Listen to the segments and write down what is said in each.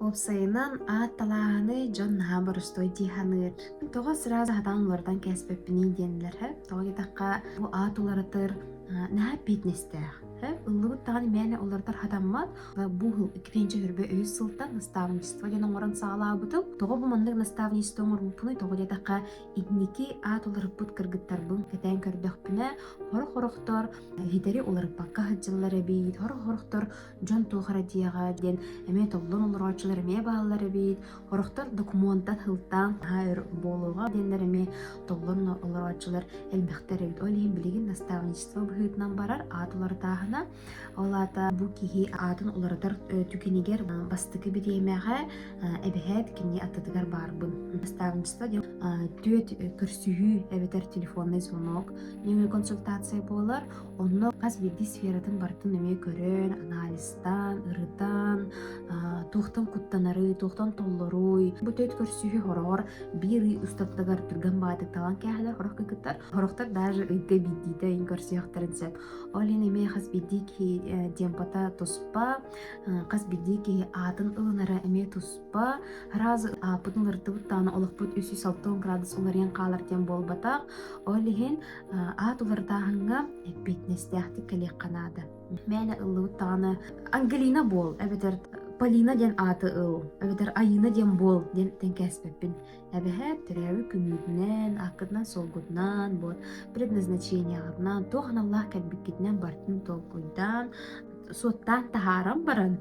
Уопсайынан, аат талааһыны дьон наһаа боростуой дии саныыр. Тоҕо сразу сатаан уларытан кээспэппиний диэннэр һэ. Тоҕо диэтэххэ, бу аат уларытар наһаа эппиэтинэстээх. Һэ, ыллыбыт даҕаны мээнэ уларытар сатаммат. Бу 2023 сылтан наставничество диэн оҥорон саҕалаабытым. Тоҕо бу маннык наставничество оҥорбуппунуй? Тоҕо диэтэххэ, инники аат уларыппыт кыргыттарбын кэтээн көрдөхпүнэ, сорох-сорохтор иһитэри уларыппакка сылдьаллар эбит, сорох-сорохтор дьон туох эрэ диэҕэ диэн эмиэ толлон олорооччулар эмиэ бааллар эбит, сорохтор докумуонтан сылтаан наһаа өр буолуоҕа диэннэр эмиэ толлон олорооччулар элбэхтэр эбит. Ол иһин билигин наставничество быһыытынан барар аат уларытааһына. Ол аата бу киһи аатын уларытар түгэнигэр бастакы бириэмэҕэ эбэһээт кини аттытыгар баарбын. Наставничество диэн түөт көрсүһүү эбэтэр телефонный звонок нөҥүө консультация буолар. Онно хас биирдии сфератын барытын эмиэ көрөн, анализтаан, ырытан, туохтан куттанарый, туохтан толлоруй. Бу төрүт көрсүһүү хороҕор биир ый устатыгар түргэн баҕайытык талан кээһэлэр сорох кыргыттар. Сорохтор даже ыйга биирдиитэ ыйын көрсүөхтэрин сөп. Ол иһин эмиэ хас биирдии киһи темпата туспа, хас биирдии киһи аатын ылынара эмиэ туспа. Сразу ааппытын уларыттыбыт даҕаны олохпут 360 градус уларыйан хаалар диэн буолбатах. Ол иһин аат уларытааһыҥҥа эппиэтинэстээхтик кэлиэххэ наада. Мээнэ ыллыбыт даҕаны Ангелина буол эбэтэр Полина диэн ааты ыл эбэтэр Айыына диэн буол диэн тэҥкээспэппин. Эбэһээт төрөөбүт күҥҥүтүнэн, ааккытынан-суолгутунан, вот предназначениеҕытынан, туох аналлаах кэлбиккитинэн барытын толкуйдаан, суоттаан таһааран баран,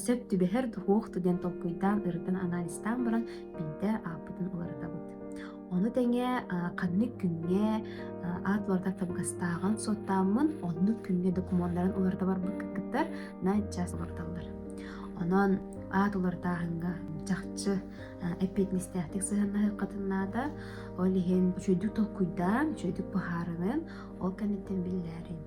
сөп түбэһэр суох диэн толкуйдаан, ырытан, анализтаан баран биирдэ ааппытын уларытабыт. Ону тэҥэ ханнык күҥҥэ аат уларытар табыгастааҕын суоттааммын, оннук күҥҥэ докумуоннарын уларыта барбыт кыргыттар начаас уларыталлар. Онон аат уларытааһыҥҥа чахчы эппиэтинэстээхтик сыһыаннаһыаххытын наада. Ол иһин үчүгэйдик толкуйдаан, үчүгэйдик быһаарынан, ол кэнниттэн биллээриҥ.